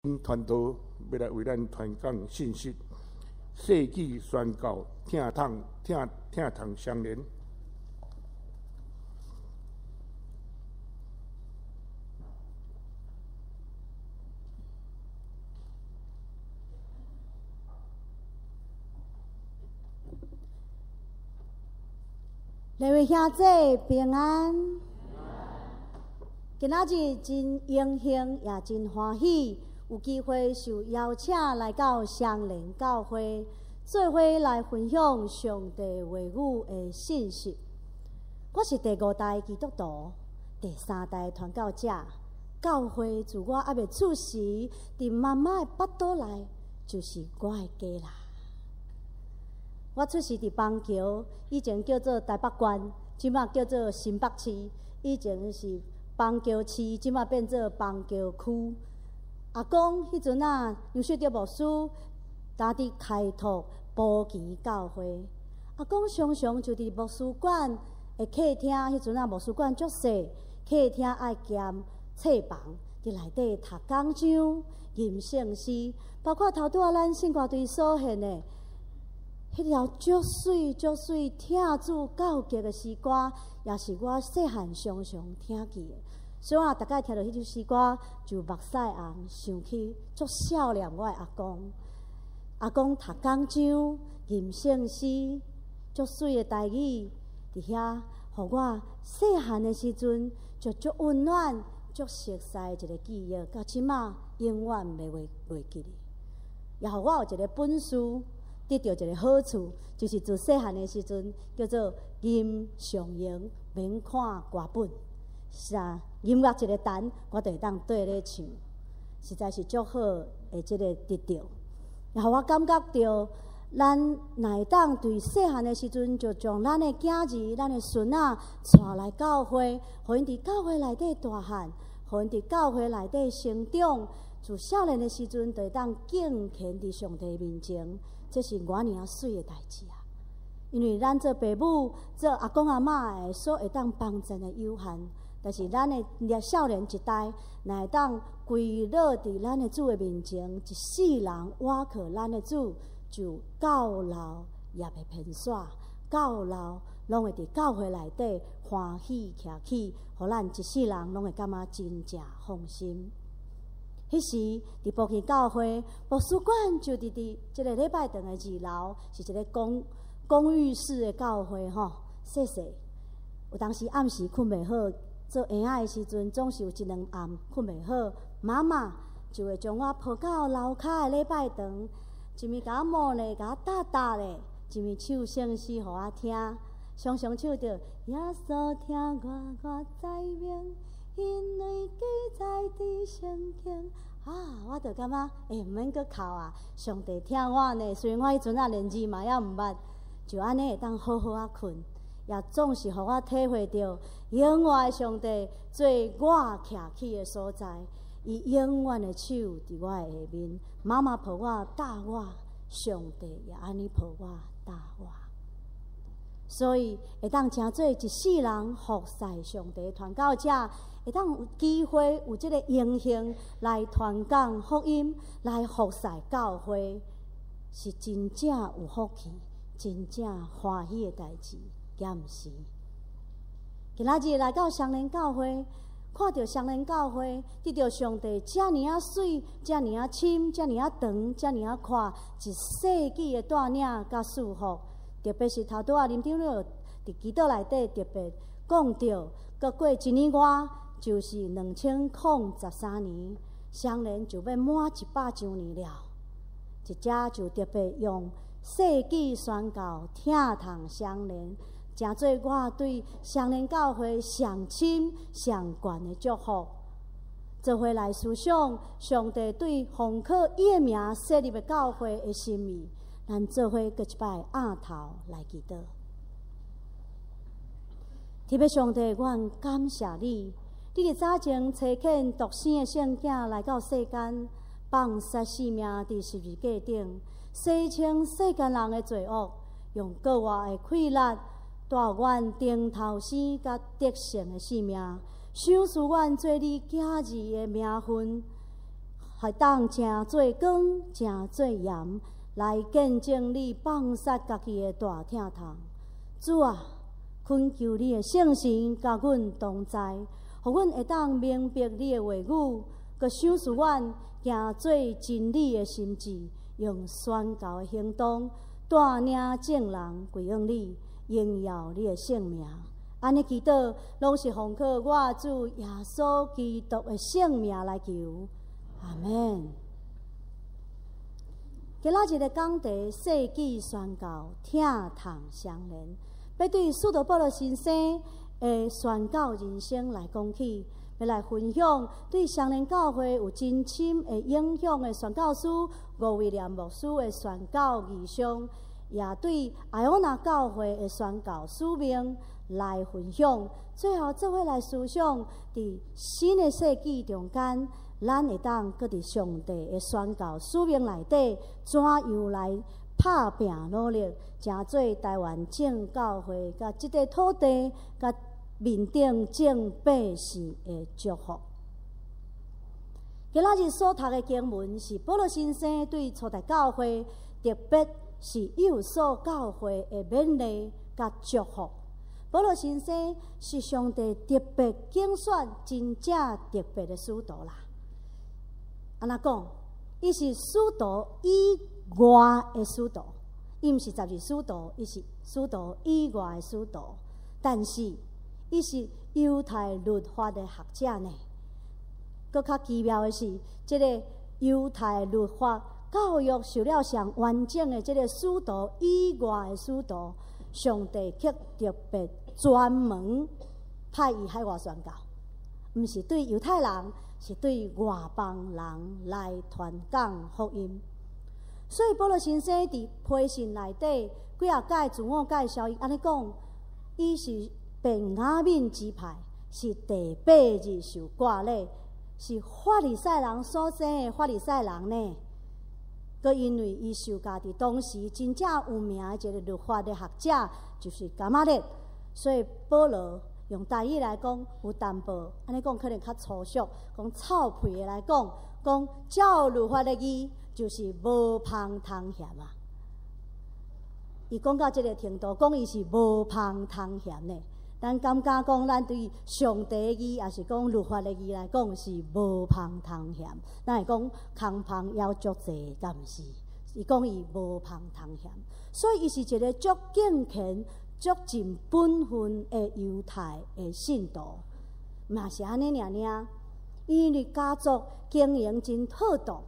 傳道欲來為咱傳講信息，世紀宣告疼痛疼疼痛相連。兩位兄弟平安。今仔日真榮幸，也真歡喜，有機會受邀請來到雙連教會，做伙來分享上帝話語的信息。我是第五代基督徒，第三代傳教者。教會自我猶未出世，佇媽媽的腹肚內，就是我的家啦。我出世佇邦橋，以前叫做台北縣，這馬叫做新北市。以前是邦橋市，這馬變做邦橋區。阿公彼陣啊，楊秀德牧師，當佇開拓埔墘教會。阿公常常就佇牧師館的客廳，彼陣啊，牧師館足細，客廳愛兼冊房，佇內底讀講章、吟聖詩，包括頭拄仔咱聖歌隊所獻的。彼條足媠足媠疼主告急的詩歌，也是我細漢常常聽見的。所以我逐擺聽著彼首詩歌，就目屎紅，想起足少年我的阿公。阿公讀講章、吟聖詩，足媠的台語，佇遐，予我細漢的時陣就足溫暖、足熟似的一個記憶，到這馬永遠袂記得。也予我有一個本事。得著一個好處，就是自細漢的時陣叫做吟上榮，免看歌本，是啊，音樂一个彈，我就會當綴咧唱，實在是足好的這个得著。然後我感覺著，咱若會當對細漢的時陣就將咱的囝兒、咱的孫仔帶來教會，予𪜶佇教會內底大漢，予𪜶佇教會內底成長，自少年的時陣就會當敬虔佇上帝面前。這是偌爾仔媠的代誌啊！因為咱做爸母、做阿公阿嬤的，所會當幫助的有限，但是咱的少年一代，若會當跪落佇咱的主的面前，一世人倚靠咱的主，就到老也袂偏煞，到老攏會佇教會內底歡喜徛起，予咱一世人攏會感覺真正放心。彼時佇埔墘教會牧師館就佇佇這个禮拜堂的二樓，是一个公寓式的教會吼，細細。有當時暗時睏袂好，做嬰仔的時陣，總是有一兩暗睏袂好，媽媽就會將我抱到樓跤的禮拜堂，一面共我摸咧，共我搭搭咧，一面唱聖詩予我聽，常常唱著耶穌疼我，我知明。因為記載佇聖經啊，我就感覺欸，毋免閣哭啊！上帝疼我呢，雖然我彼陣仔連字嘛猶毋捌，就按呢會當好好仔睏，也總是予我體會著永活的上帝做我徛起的所在，伊永遠的手佇我的下面，媽媽抱我搭我，上帝也按呢抱我搭我。所以會當成做一世人服侍上帝傳教者，會當有機會有這个榮幸來傳講福音，來服侍教會，是真正有福氣、真正歡喜的代誌，敢毋是？今仔日來到雙連教會，看著雙連教會得著上帝遮爾仔媠、遮爾仔深、遮爾仔長、遮爾仔闊一世紀的帶領佮祝福。特別是頭拄仔林長老佇祈禱內底特別講著，閣過一年外就是2013年，雙連就欲滿100週年了。這遮就特別用世紀宣告疼痛相連，成做我對雙連教會上深上懸的祝福。做伙來思想上帝對奉靠伊的名設立的教會的心意。咱做伙閣一擺徛頭來祈禱。天父上帝，阮感謝你，你佇早前差遣獨生的聖囝來到世間，放捨性命佇十字架頂，洗清世間人的罪惡，用閣活的氣力，帶阮重頭生佮得勝的性命，賞賜阮做你囝兒的名分。會當成做光，成做鹽，來見證你放殺家己的大疼痛。主啊，懇求你的聖神佮阮同在，予阮會當明白你的話語，閣賞賜阮行做真理的心志，用宣教的行動帶領眾人歸向你，榮耀你的聖名。按呢祈禱，攏是奉靠我主耶穌基督的聖名來求。阿門。今仔日的講題，世紀宣教，疼痛相連，欲對使徒保羅先生的宣教人生來講起，欲來分享對雙連教會有真深的影響的宣教師吳威廉牧師的宣教異象，也對愛奧那教會的宣教使命來分享。最後，做伙來思想，佇新的世紀中間，咱會當閣佇上帝的宣教使命內底，怎樣來拍拚努力，成做台灣眾教會佮這塊土地佮面頂眾百姓的祝福。今仔日所讀的經文是保羅先生對初代教會，特別是以弗所教會的勉勵佮祝福。保羅先生是上帝特別揀選、真正特別的使徒啦。按怎講？伊是使徒以外的使徒，伊毋是十二使徒，伊是使徒以外的使徒。但是，伊是猶太律法的學者呢。閣較奇妙的是，這个猶太律法教育受了上完整的這个使徒以外的使徒，上帝卻特別專門派伊海外宣教，毋是對猶太人，是對外邦人來傳講福音。所以保羅先生佇批信內底幾仔擺自我介紹，伊按呢講，伊是便雅憫支派，是第八日受割禮，是法利賽人所生的法利賽人呢。閣因為伊受教佇當時真正有名的一個律法的學者，就是迦瑪列，所以保羅用台語來講有淡薄，按呢講可能較粗俗，講臭屁的來講，講照律法的義就是無芳通嫌啊。伊講到這个程度，講伊是無芳通嫌的。咱感覺講，咱對上帝的義，抑是講律法的義來講，是無芳通嫌。咱會講空芳猶足濟，敢毋是？伊講伊無芳通嫌，所以伊是一个足敬虔、足盡本分的猶太的信徒。嘛是按呢爾爾，因為家族經營真妥當，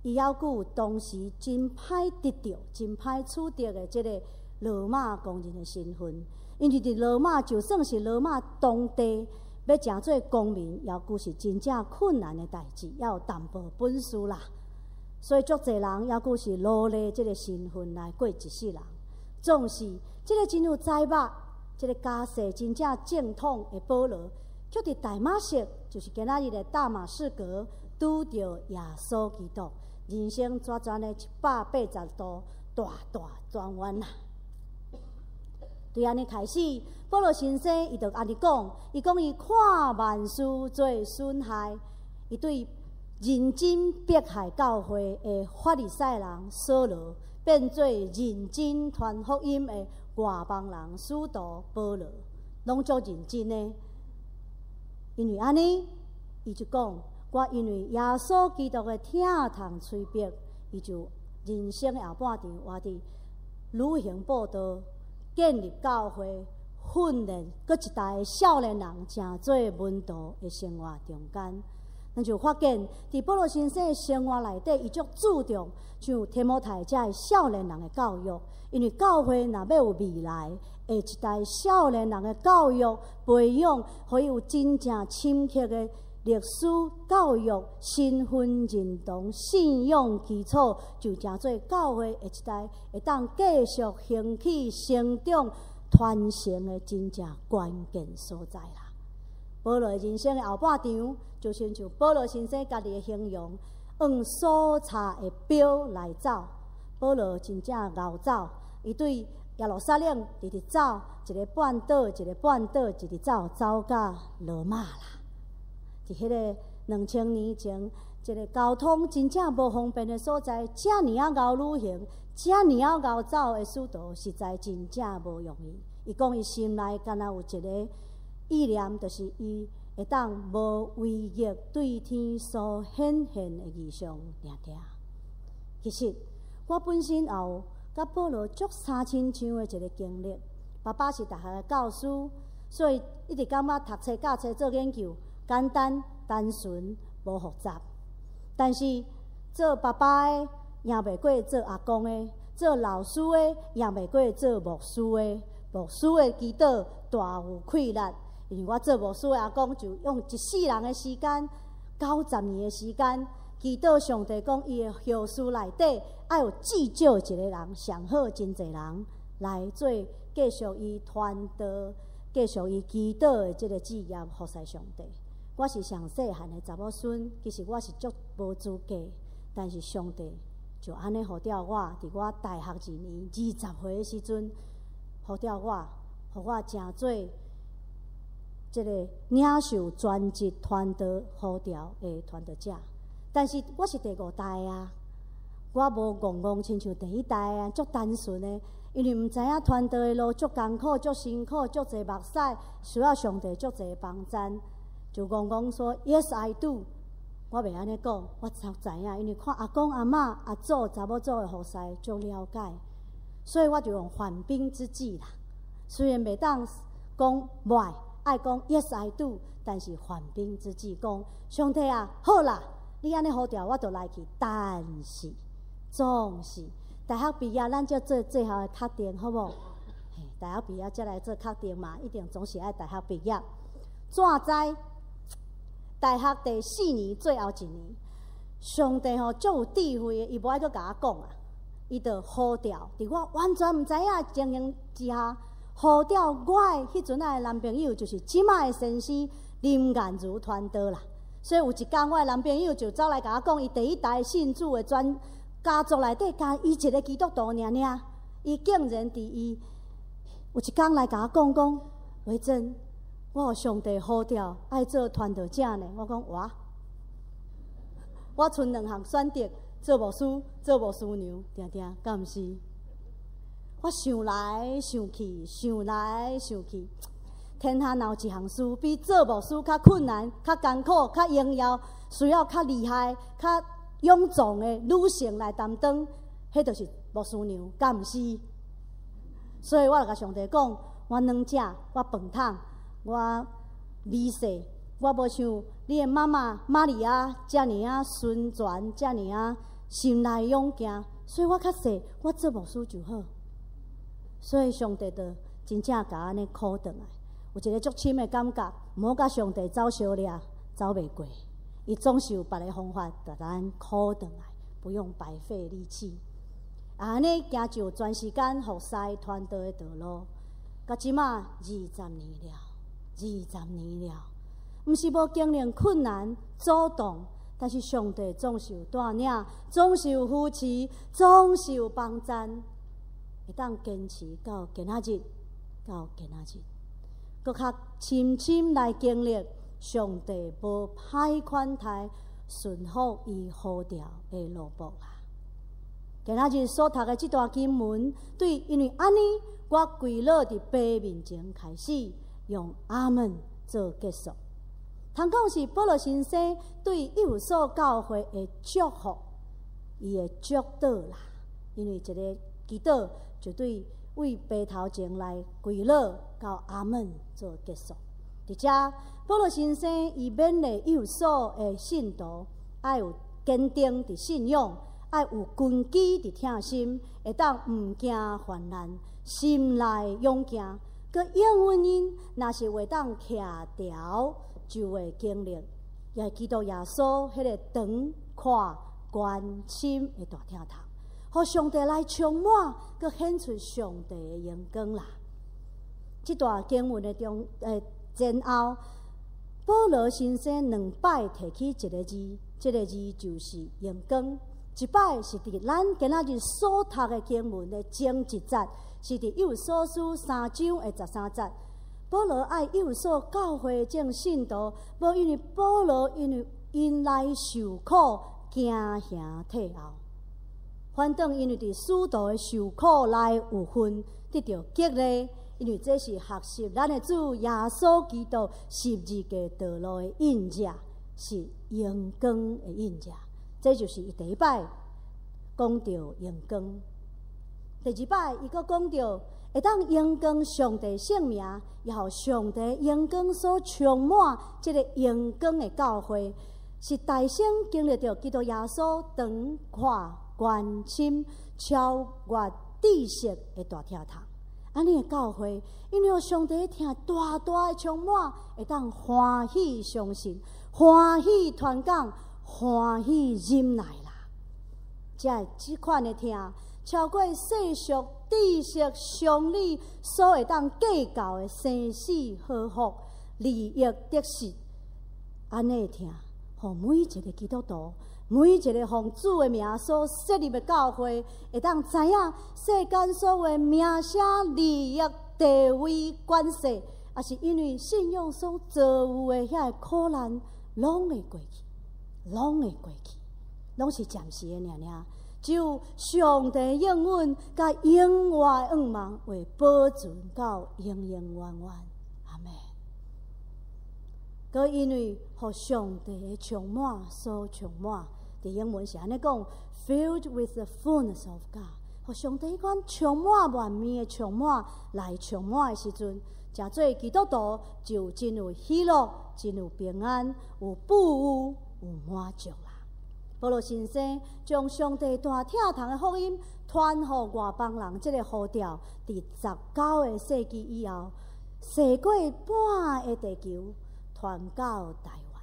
伊猶閣有當時真歹得著、真歹取得的這个羅馬公人的身份。因為佇羅馬，就算是羅馬當地欲成做公民，猶閣是真正困難的代誌，要有淡薄本事啦。所以足濟人猶閣是奴隸這个身份來過一世人。總是這个真有才目、這个家世真正正統的保羅，卻佇大馬色，就是今仔日的大馬士革，拄著耶穌基督，人生轉轉的180度大大轉彎啦。對按呢開始，保羅先生伊就按呢講，伊講伊看萬事做損害，伊對認真迫害教會的法利賽人掃羅，變做認真傳福音的外邦人使徒保羅，攏足認真的。因為按呢，伊就講，我因為耶穌基督的疼痛催逼，伊就人生的後半場活佇旅行佈道。建立教會、訓練閣一代少年人，成做門徒的生活中間，咱就發現，佇保羅先生的生活內底，伊足注重像提摩太這的少年人的教育，因為教會若欲有未來，的一代少年人的教育培養，予伊有真正深刻的歷史教育、身份認同、信仰基礎，就成做教會的一代會當繼續興起、成長、傳承的真正關鍵所在啦。保羅人生的後半場，就親像保羅先生家己的形容，用所插的標來走。保羅真正𠢕走，伊對耶路撒冷直直走，一个半島，一个半島，一直走，走到羅馬啦。佇彼个2000年前，一个交通真正無方便的所在，遮爾仔𠢕旅行，遮爾仔𠢕走的使徒，實在真正無容易。伊講伊心內敢若有一个意念，就是伊會當無違逆對天所顯現的異象定定。其實我本身也有佮保羅足相親像的一个經歷。爸爸是大學的教師，所以一直感覺讀冊教冊做研究簡單單純無複雜。但是做爸爸的贏袂過做阿公的，做老師的贏袂過做牧師的。牧師的祈禱大有氣力，因為我做牧師的阿公就用一世人的時間，90年的時間，祈禱上帝講伊的後嗣內底愛有至少一個人，上好真濟人來做繼續伊傳道、繼續伊祈禱的這个志業，服侍上帝。我是上細漢的查某孫，其實我是足無資格，但是上帝就按呢呼召我，佇我大學二年20歲的時陣，呼召我，予我成做這个領受全職傳道呼召的傳道者。但是我是第五代啊，我無戇戇親像第一代啊，足單純的，因為毋知影傳道的路足艱苦、足辛苦、足濟目屎，需要上帝足濟幫贊。就戇戇說 Yes I do，我袂按呢講，我才知影，因為看阿公阿嬤、阿祖、查某祖的服侍足了解，所以我就用緩兵之計啦。雖然袂當講袂愛講 Yes I do，但是緩兵之計講上帝啊，好啦，你按呢呼召我就來去。但是總是大學畢業，咱才做最後的確定，好無？大學畢業才來做確定嘛，一定總是愛大學畢業。怎知？大學第四年最後一年，上帝吼足有智慧的，伊無愛閣共我講啊，伊就呼召，佇我完全毋知影的情形之下，呼召我的彼陣仔的男朋友，就是這馬的先生林顏如傳道啦。所以有一工，我的男朋友就走來共我講，伊第一代信主的全家族內底，干伊一个基督徒爾爾，伊竟然佇伊有一工來共我講講，維珍。我予上帝呼召愛做傳道者呢。我講哇，我賰兩項選擇，做牧師、做牧師娘，定定敢毋是？我想來想去，想來想去，天下若有一項事比做牧師較困難、較艱苦、較榮耀，需要較厲害、較勇壯的女性來擔當，彼就是牧師娘，敢毋是？所以我就共上帝講，我軟食，我飯桶。我微細，我無像你的媽媽瑪利亞遮爾仔純全，遮爾仔心內勇健，所以我較細，我做牧師就好。所以上帝就真正共按呢箍轉來，有一个足深的感覺，毋好共上帝走相掠，走袂過。伊總是有別个方法，共咱箍轉來，不用白費力氣。按呢行上全時間服侍傳道的道路，到這馬20年了。20年了，毋是無經歷困難阻擋，但是上帝總是有帶領，總是有扶持，總是有幫贊，會當堅持到今仔日，到今仔日，閣較深深來經歷上帝無歹款待順服伊呼召的奴僕啊！今仔日所讀的這段經文，對，因為按呢，我歸落佇父面前開始。用阿門做結束。通講是保羅先生對以弗所教會的祝福，伊的祝禱啦。因為一个祈禱就對為父頭前來跪落到阿門做結束。佇遮，保羅先生伊勉勵以弗所的信徒，愛有堅定佇信仰，愛有根基佇疼心，會當毋驚患難，心內勇健。閣應允𪜶，若是會當徛牢，就會經歷，也基督耶穌彼个長闊高深的大疼痛，予上帝來充滿，閣顯出上帝的榮光啦。這段經文的中前後，保羅先生兩擺提起一个字，這个字就是榮光。一擺是佇咱今仔日所讀的經文的前一節，是佇以弗所書三章的13節。保羅愛以弗所教會眾信徒，無因為保羅因為 𪜶來受苦，驚嚇退後。反轉因為佇使徒的受苦內有份，得著激勵，因為這是學習咱的主耶穌基督十字架道路的印跡，是榮光的印跡。這就是伊第一擺講著榮光。第二擺，伊閣講著會當榮光上帝聖名，也予上帝榮光所充滿這个榮光的教會，是大聲經歷著基督耶穌長闊關深超越知識的大疼痛。按呢的教會，因為上帝疼大大的充滿，會當歡喜相信，歡喜傳講，歡喜忍耐啦。這這款的疼，超過世俗知識常理所會當計較的生死禍福、利益得失，按呢的疼，予每一个基督徒，每一个奉主的名所設立的教會，會當知影世間所有名聲、利益、地位、權勢，抑是因為信仰所遭遇的遐个苦難，攏會過去，攏會過去，攏是暫時的爾爾。只有上帝應允佮永活的願望會保存到永永遠遠。阿們。閣因為予上帝的充滿所充滿，佇英文是按呢講，filled with the fullness of God。予上帝彼款充滿滿面的充滿來充滿的時陣，成做基督徒就真有喜樂，真有平安，有富裕，有滿足啦。保祿先生將上帝大疼痛的福音傳予外邦人，這个呼召，佇19个世紀以後，踅過半个地球，傳到台灣。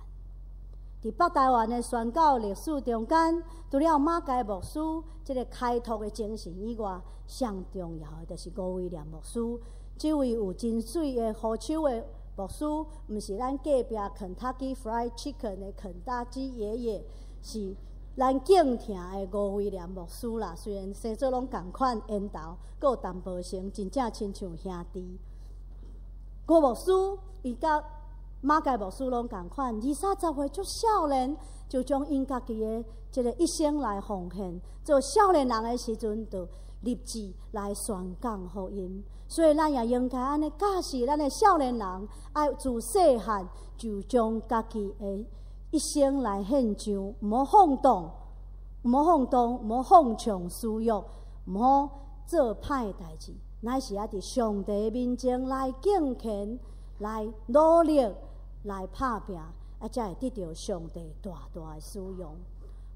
佇北台灣的宣教歷史中間，除了馬偕牧師這个開拓的精神以外，上重要的就是吳威廉牧師。這位有真媠的胡鬚的牧師，毋是咱隔壁肯塔基 Fried Chicken 的肯達基爺爺，是咱敬聽的吳威廉牧師啦。雖然生做攏仝款緣投，閣有淡薄性，真正親像兄弟。吳牧師伊佮馬偕牧師攏仝款，二三十歲足少年，就將𪜶家己的這个一生來奉獻，做少年人的時陣，就立志來宣講福音。所以咱也應該按呢教示咱的少年人，愛自細漢就將家己的一生來獻上，毋好放蕩，毋好放蕩，毋好放縱私欲，毋好做歹代誌，乃是愛佇上帝面前來敬虔，來努力，來拍拚，才會得著上帝大大的使用。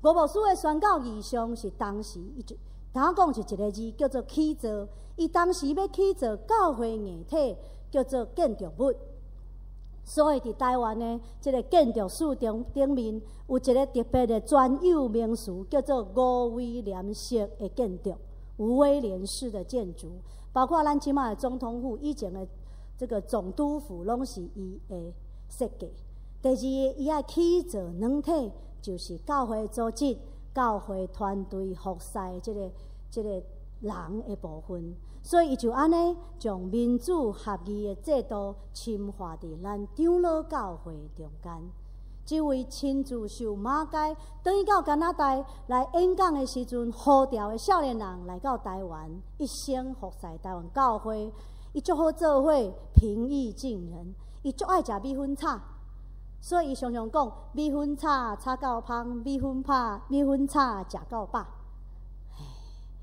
吳牧師的宣教異象是當時伊就頭講是一个字叫做起造，伊當時欲起造教會硬體，叫做建築物。所以佇台灣的這个建築史中頂面有一个特別的專有名詞，叫做吳威廉式的建築，吳威廉式的建築，包括咱這馬的總統府以前的這个總督府，攏是伊的設計。第二个，伊愛起造軟體，就是教會組織、教會團隊服侍這个人的部分。所以伊就按呢，將民主合議的制度深化佇咱長老教會中間。這位親自受馬偕轉去到加拿大來演講的時陣，呼召的少年人來到台灣，一生服侍台灣教會。伊足好做伙，平易近人。伊足愛食米粉炒，所以伊常常講米粉炒炒到芳，米粉拍米粉炒食到飽。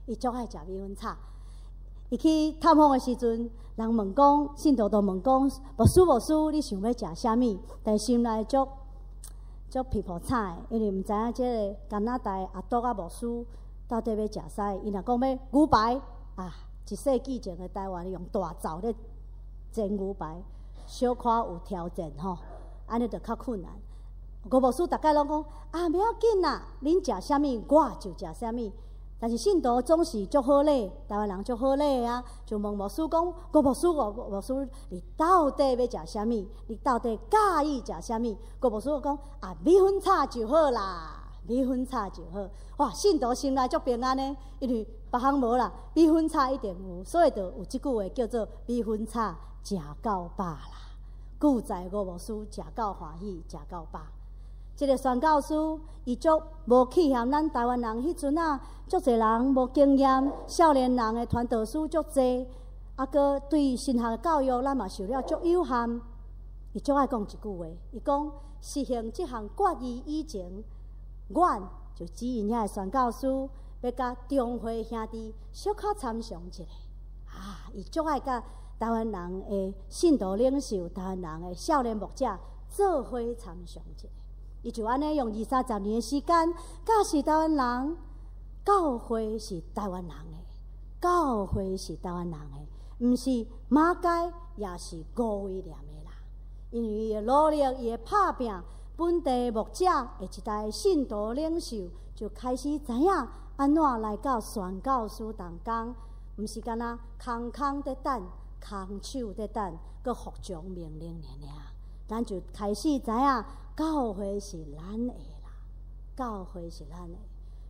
伊足愛食米粉炒。伊去探訪的時陣，人問講，信徒都問講，牧師牧師，你想欲食啥物？但心內足足皮破慘的，因為毋知影這个加拿大阿篤仔牧師到底欲食啥。伊若講欲牛排啊，一世紀前的台灣用大灶咧煎牛排，小可有挑戰吼，按呢就較困難。吳牧師逐擺攏講啊，袂要緊啦，恁食啥物我就食啥物。但是信徒總是足好禮，台灣人足好禮啊，就問牧師講：吳牧師，吳牧師，你到底欲食啥物？你到底佮意食啥物？吳牧師講：啊，米粉炒就好啦，米粉炒就好。哇，信徒心內足平安的，因為別項無啦，米粉炒一定有，所以就有這句話叫做米粉炒食夠飽啦。久在吳牧師食夠歡喜，食夠飽。這个宣教師伊足無去嫌咱台灣人彼陣啊，足濟人無經驗，少年人的傳道師足濟，啊，閣對神學的教育，咱嘛受了足有限。伊足愛講一句話，伊講實行這項決議以前，阮就指𪜶遐的宣教師，欲佮中會兄弟小可參詳一下。啊，伊足愛佮台灣人的信徒領袖、台灣人的少年牧者做伙參詳一下。伊就按呢用二三十年的時間，教示台灣人，教會是台灣人的，教會是台灣人的，毋是馬偕，也是吳威廉的啦。因為伊的努力，伊的拍拚，本地牧者的一代信徒領袖就開始知影按怎來佮宣教師同工，毋是干焦空空佇等，空手佇等，閣服從命令爾爾。咱就開始知影教會是咱的啦，教會是咱的。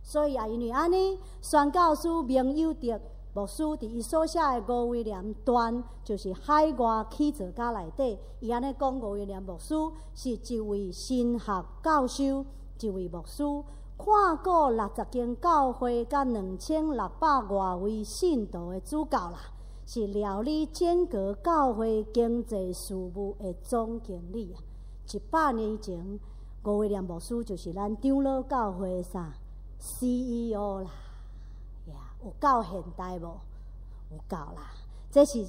所以也因為按呢，宣教師明友德牧師佇伊所寫的吳威廉傳，就是海外起造家內底，伊按呢講吳威廉牧師是一位神學教授，一位牧師，看顧60間教會佮2600外位信徒的主教啦，是料理整個教會經濟事務的總經理啊。100年前，吳威廉牧師就是咱長老教會的啥 CEO 啦。呀，有夠現代無？有夠啦！這是一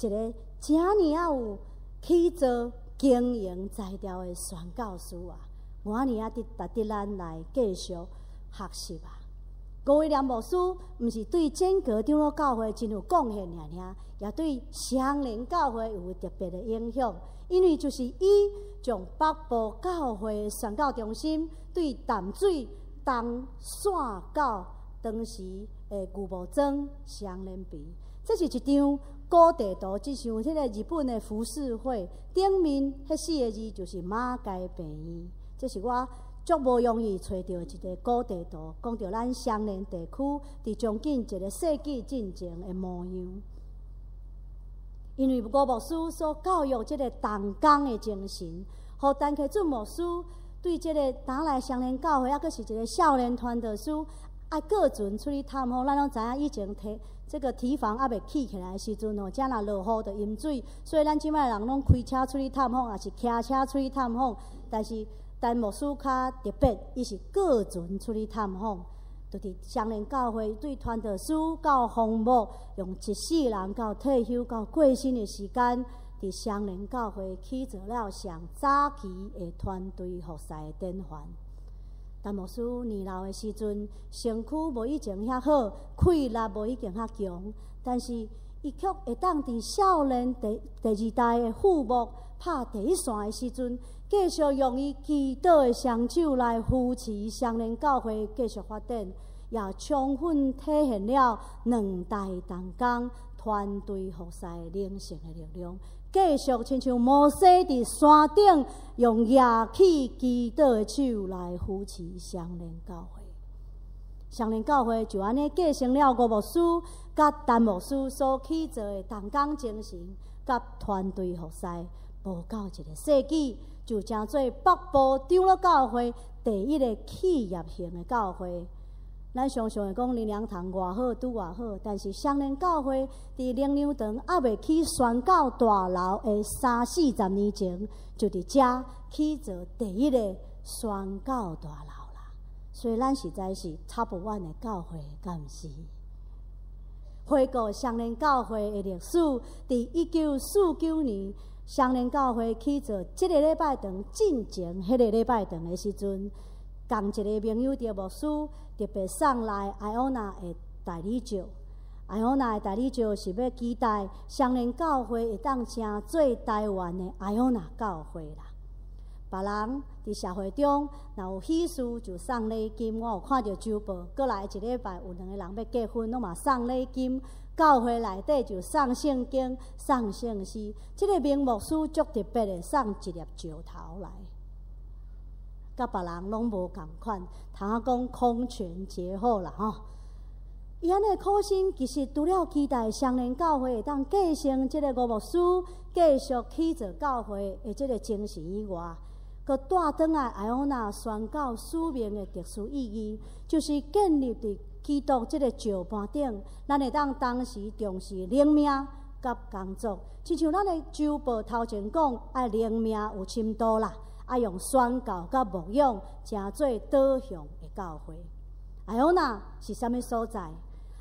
个遮爾仔有起造經營才調的宣教師啊！遮爾仔值得咱來繼續學習啊！吳威廉牧師毋是對整個長老教會真有貢獻爾爾，也對雙連教會有特別的影響。因為就是伊將北部教會宣教中心對淡水東線到當時的牛虻莊雙連埤，這是一張古地圖，只像彼个日本的浮世繪，頂面彼四个字就是馬偕病院。這是我足無容易揣著一个古地圖，講著咱雙連地區佇將近一个世紀進前的模樣。因為吳牧師所教育這个同工的精神，予陳啟俊牧師對這个當來雙連教會，抑閣是一个少年傳道師，愛過船出去探訪。咱攏知影以前堤這个堤防猶未起起來的時陣吼，遮若落雨就淹水，所以咱這擺人攏開車出去探訪，抑是騎車出去探訪。但是陳牧師較特別，伊是過船出去探訪，就佇雙連教會對傳道師到訪牧，用一世人到退休到過身的時間，佇雙連教會起造了上早期的團隊服侍的典範。陳牧師年老的時陣，身軀無以前遐好，氣力無以前遐強，但是伊卻會當佇少年第二代的副牧拍第一線的時陣，繼續用伊祈禱的雙手來扶持雙連教會繼續發展，也充分體現了兩代同工團隊服侍靈性的力量。繼續親像摩西佇山頂用舉起祈禱的手來扶持雙連教會，雙連教會就按呢繼承了吳牧師佮陳牧師所起造的同工精神，佮團隊服侍，無到一个世紀，就成做北部長老教會第一个企業型的教會。咱常常會講靈糧堂偌好，拄偌好，但是雙連教會佇靈糧堂猶未起宣教大樓的三四十年前，就佇遮起造第一个宣教大樓啦。所以咱實在是 top one 的教會，敢毋是？回顧雙連教會的歷史，佇1949年，雙連教會起造這个禮拜堂進前，彼个禮拜堂的時陣，仝一个明友德牧師特別送來艾歐娜的大禮石，艾歐娜的大禮石是欲期待雙連教會會當成做台灣的艾歐娜教會啦。別人佇社會中若有喜事就送禮金，我有看著周報，過來一禮拜有兩个人欲結婚，攏嘛送禮金。教會內底就送聖經、送聖詩。這个明牧師足特別的送一粒石頭來。佮別人攏無仝款，通講空前絕後啦吼。伊按呢苦心，其實除了期待雙連教會會當繼承這个吳牧師繼續起造教會的這个精神以外，閣帶轉來艾奧納宣教使命的特殊意義，就是建立佇基督這个石盤頂，咱會當同時重視靈命佮工作。親像咱的週報頭前講，愛靈命有深度啦，愛用宣教佮牧養，成做導向的教會。艾奧納是啥物所在？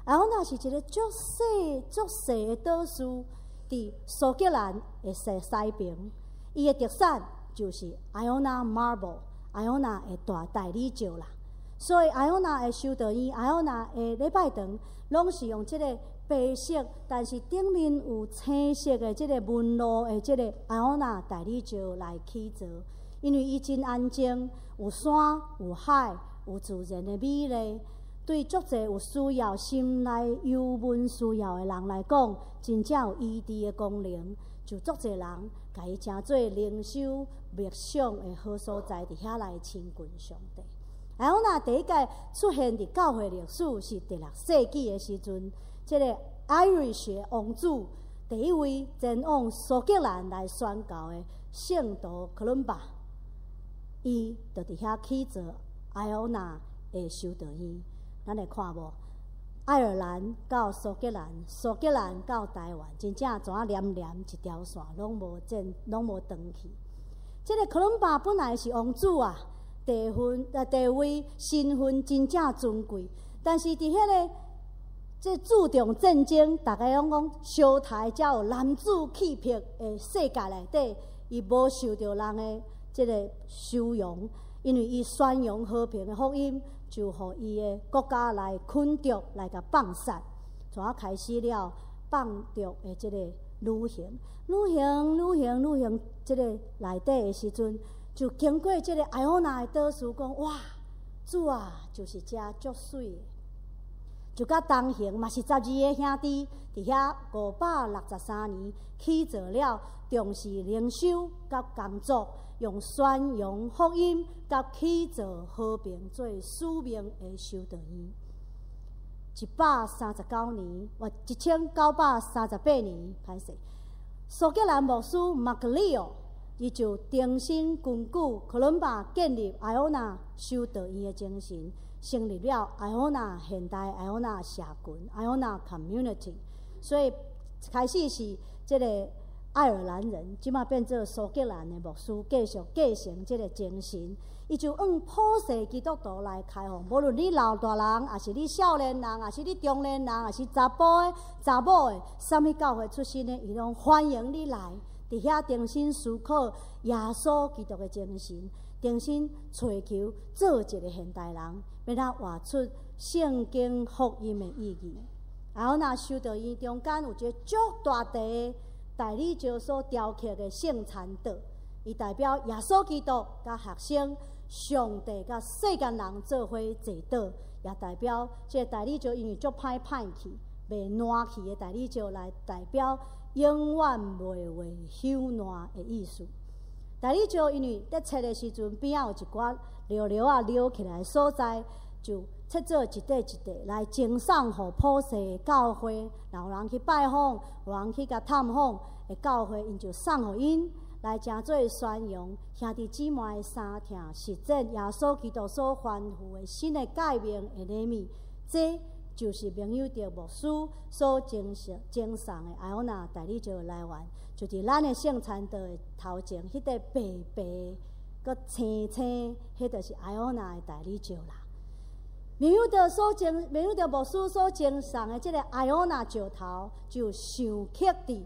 艾奧納是一个足細足細的島嶼，佇蘇格蘭的西西爿，伊的特產就是艾奧納 marble，艾奧納的大大理石啦。所以艾奧納的修道院、艾奧納的禮拜堂，攏是用這个白色，但是頂面有青色的這个紋路的這个艾奧納大理石來起造。因為伊真安靜，有山有海，有自然的美麗，對足濟有需要心內幽悶需要的人來講，真正有醫治的功能。就足濟人共伊成做靈修默想的好所在，佇遐來親近上帝。艾奧納第一擺出現佇教會歷史是第六世紀的時陣，這个 Irish 的王子第一位前往蘇格蘭來宣教的聖徒科倫巴，伊就佇遐起造艾奧納的修道院。咱會看無？愛爾蘭到蘇格蘭，蘇格蘭到台灣，真正怎啊連連一條線攏無剪，攏無斷去。這个科倫巴本來是王子啊，地份地位身份真正尊貴，但是佇彼个這注重戰爭，逐家攏講相刣才有男子氣魄的世界內底，伊無受著人的這个收容，因為伊宣揚和平的福音，就予伊的國家來困著，來共放殺，怎啊開始了放逐的這个旅行，旅行，旅行，旅行，這个內底的時陣，就經過這个艾奧納的島嶼，講哇，主啊，就是遮足媠的，就佮同行嘛是12个兄弟，佇遐563年起造了重視靈修佮工作，用宣揚福音佮起造和平做使命的修道院。139年，或1938年歹勢，蘇格蘭牧師馬克里奧，伊就重新根據科倫巴建立艾奧納修道院的精神，成立了艾奧納現代艾奧納社群艾奧納 community。所以開始是這个愛爾蘭人，這馬變做蘇格蘭的牧師，繼續繼承這个精神。伊就向普世基督徒來開放，無論你老大人，抑是你少年人，抑是你中年人，抑是查埔的、查某的，啥物教會出身的，伊攏歡迎你來。佇遐重新思考耶穌基督的精神，重新揣求做一个現代人，欲怎活出聖經福音的意義。艾奧納修道院中間有一个足大塊的大理石所雕刻的聖餐桌，伊代表耶穌基督佮學生、上帝佮世間人做伙坐桌，也代表這个大理石因為足歹歹去、袂爛去的大理石來代表永遠袂會朽爛的意思。大理石因為佇切的時陣邊仔有一寡料料仔撩起來的所在，就切做一塊一塊來贈送予普世的教會，若有人去拜訪，有人去共探訪的教會，𪜶就送予𪜶來成做宣揚兄弟姊妹相疼，實踐耶穌基督所吩咐的新的誡命的禮物。這就是明佑德牧師所贈送贈送的艾奧納大理石來源，就佇咱的聖餐桌的頭前，彼個白白閣青青，彼就是艾奧納的大理石啦。明佑德所贈，明佑德牧師所贈送的這个艾奧納石頭，就鏽刻佇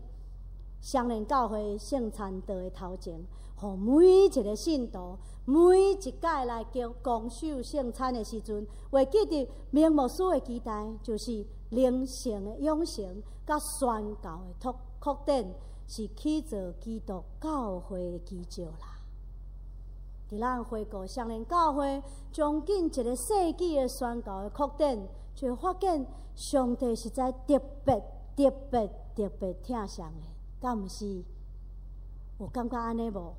雙連教會聖餐桌的頭前，予每一个信徒，每一擺來叫共守聖餐的時陣，會記得明牧師的期待，就是靈性的養成，佮宣教的拓擴展，是起造基督教會的基石啦。佇咱回顧雙連教會將近一个世紀的宣教的擴展，就會發現上帝實在特別、特別、特別疼惜的，敢毋是？有感覺按呢無？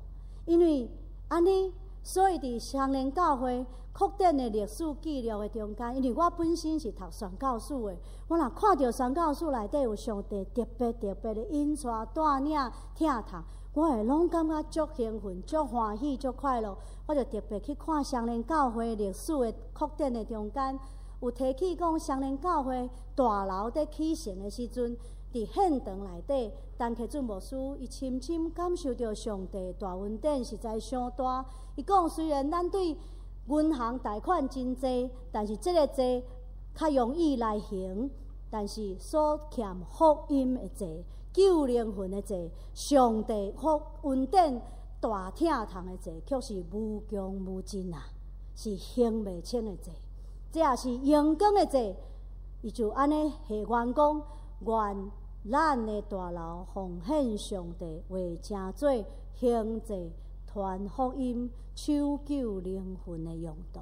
因為按呢，所以佇雙連教會擴展的歷史記錄的中間，因為我本身是讀宣教史的，我若看著宣教史內底有上帝特別特別的引帶帶領疼痛，我會攏感覺足興奮、足歡喜、足快樂。我就特別去看雙連教會歷史的擴展的中間，有提起講雙連教會大樓佇起成的時陣，佇現場內底，陳克俊牧師伊深深感受著上帝大恩典實在傷大。伊講雖然咱對銀行貸款真濟，但是這个債較容易來還，但是所欠福音的債、救靈魂的債、上帝福恩典大疼痛的債，卻是無窮無盡啊，是還袂清的債。這也是榮光的債。伊就按呢下願講，願咱的大樓奉獻上帝，為成做行濟傳福音、搶救靈魂的用途。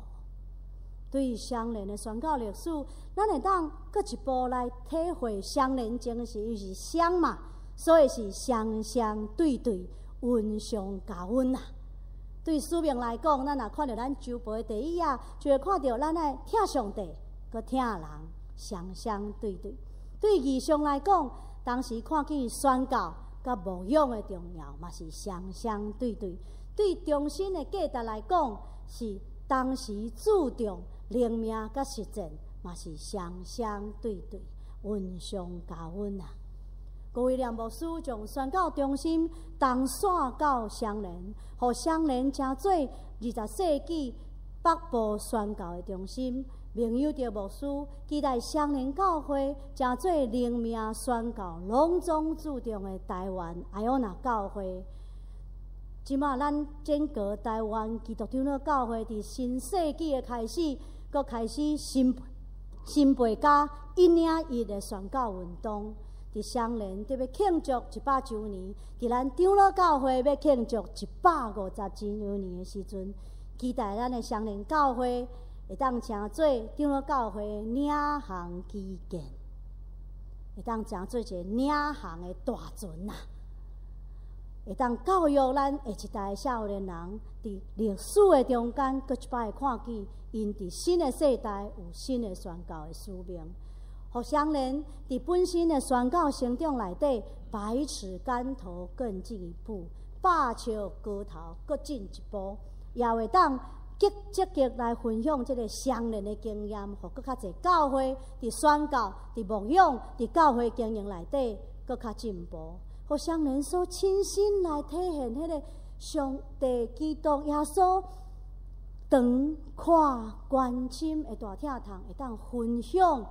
對雙連的宣教歷史，咱會當閣一步來體會雙連精神，伊是雙嘛，所以是雙雙對對，恩相加恩啊。對使命來講，咱若看著咱周報的第一頁，就會看著咱愛疼上帝，閣疼人，雙雙對對。對異象來講，當時看見宣教佮牧養的重要，嘛是雙雙對對。對中心的價值來講，是當時注重靈命佮實踐，嘛是雙雙對對，恩相加恩啊。高威廉牧師將宣教中心東徙到雙連，予雙連成做20世紀北部宣教的中心。明友德牧師期待雙連教會成做靈命宣教攏總注重的台灣愛奧那教會。這馬咱整個台灣基督長老教會佇新世紀的開始，閣開始新新背加一領一的宣教運動。佇雙連特別慶祝100週年，佇咱長老教會欲慶祝150週年的時陣，期待咱的雙連教會會當成做長老教會領航基建，會當成做一个領航的大船啊！會當教育咱下一代少年人，佇歷史的中間，閣一擺看見，𪜶佇新的世代有新的宣教的使命。予雙連佇本身的宣教成長內底，百尺竿頭更進一步，百尺竿頭閣進一步，也會當積積極來分享這个雙連的經驗，予閣較濟教會佇宣教、佇牧養、佇教會經營內底閣較進步。予雙連所親身來體現彼个上帝基督耶穌長闊關深的大疼痛，會當分享。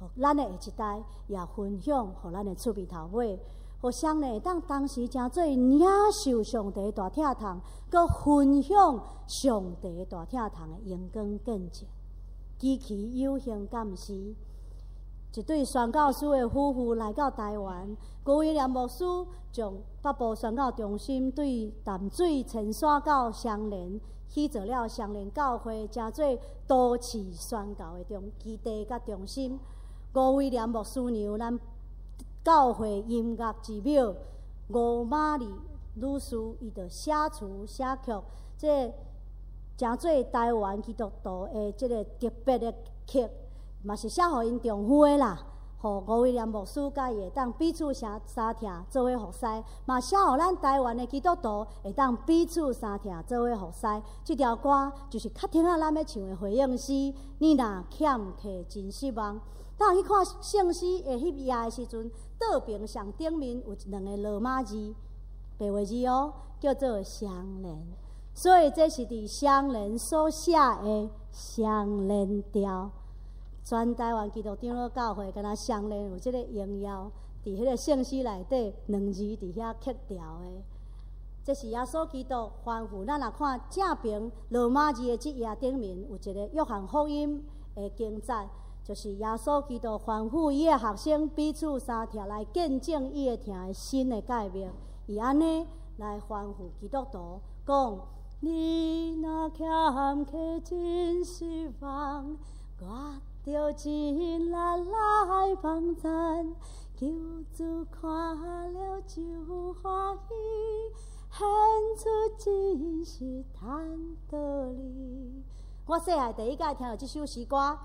予咱的下一代，也分享予咱的厝邊頭尾，予雙連會當當時成做領受上帝大疼痛，閣分享上帝大疼痛的榮光見證。極其有幸監視，一對宣教師的夫婦來到台灣，高威廉牧師將北部宣教中心對淡水遷徙到雙連，起做了雙連教會，成做都市宣教的中基地佮中心。吳威廉牧師娘，咱教會音樂之母吳瑪麗女士，伊就寫詞寫曲，這成做台灣基督徒的這个特別的曲，嘛是寫予𪜶丈夫的啦。予吳威廉牧師佮伊會當彼此相相疼，做伙服侍，嘛寫予咱台灣的基督徒會當彼此相疼，做伙服侍。這條歌就是較聽仔咱欲唱的回應詩。你若欠客真失望。當去看聖詩的彼頁的時陣，倒爿上頂面有兩个羅馬字，白話字哦，叫做雙連。所以這是佇雙連所寫的雙連調。全台灣基督長老教會，敢若雙連有這个榮耀，佇彼个聖詩內底兩字佇遐刻調的。這是耶穌基督吩咐咱，若看正爿羅馬字的這頁頂面有一个約翰福音的經節。就是耶穌基督吩咐伊的學生彼此相疼來見證伊的疼的新的誡命，伊按呢來吩咐基督徒講：你若欠客真失望，我著盡力來幫贊，求主看了就歡喜，顯出真實趁道理。我細漢第一擺聽著這首詩歌，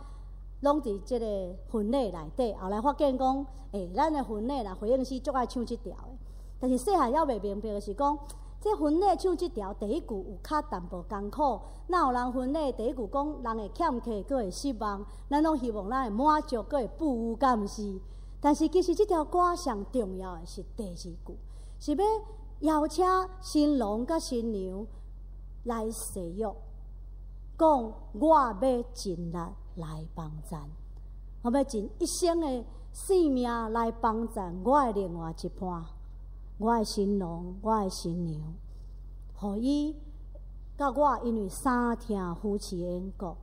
攏佇這个婚禮內底。後來發現講，咱的婚禮啦，回應詩足愛唱這條的。但是細漢猶袂明白的是講，這婚禮唱這條第一句有較淡薄艱苦。若有人婚禮第一句講人會欠客，閣會失望，咱攏希望咱會滿足，閣會富有，敢毋是？但是其實這條歌上重要的是第二句，是欲邀請新郎佮新娘來誓約，講我欲盡力來幫贊，我欲盡一生的性命來幫贊我的另外一半，我的新郎，我的新娘，予伊佮我因為相疼扶持的緣故，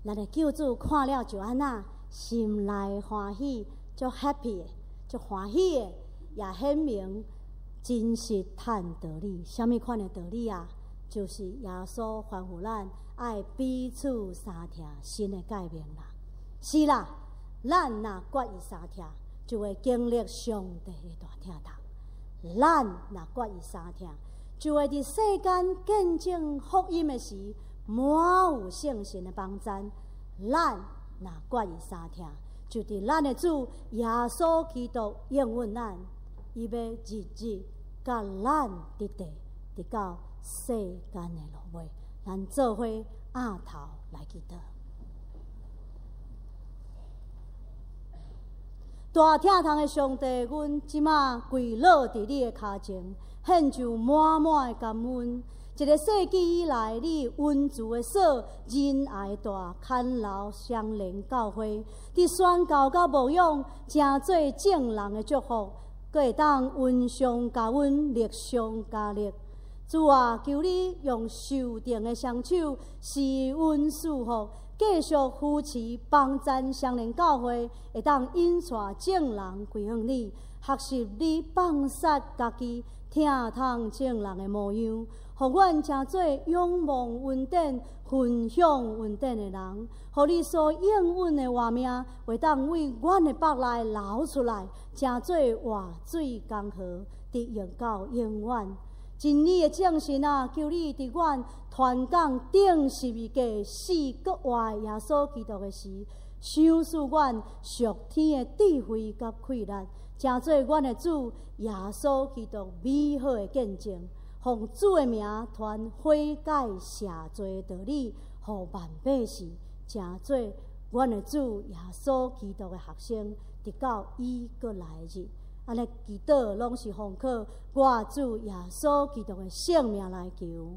咱的救主看了就按怎心內歡喜，足 happy 的，足歡喜的，也顯明真實趁道理。啥物款的道理啊？就是耶穌吩咐咱愛彼此相疼，新的誡命啦。是啦，咱若決意相疼，就會經歷上帝的大疼痛。咱若決意相疼，就會佇世間見證福音的時，滿有聖神的幫贊。咱若決意相疼，就佇咱的主耶穌基督應允咱，伊欲日日佮咱佇地，直到世間的落尾。咱做伙徛頭來祈禱。大疼痛的上帝，阮這馬跪落佇你的跤前，獻上滿滿的感恩。一个世紀以來，你溫慈的手，仁愛大牽留雙連教會，佇宣教佮牧養，成做眾人的祝福，閣會當恩上加恩，力上加力。主啊，求你用受定的雙手施恩賜福，繼續扶持幫贊雙連教會，會當引帶眾人歸向你，學習你放殺家己、疼痛眾人的模樣，予阮成做仰望恩典、分享恩典的人，予你所應允的活命，會當為阮的腹內流出來，成做活水江河，直湧到永遠。真理的精神啊，求你佇阮傳講釘十字架死閣活的耶穌基督的時，賞賜阮屬天的智慧佮氣力，成做阮的主耶穌基督美好的見證，奉主的名傳悔改赦罪的道理，予萬百姓成做阮的主耶穌基督的學生，直到伊閣來日。按呢祈禱攏是奉靠我主耶穌基督的聖名來求。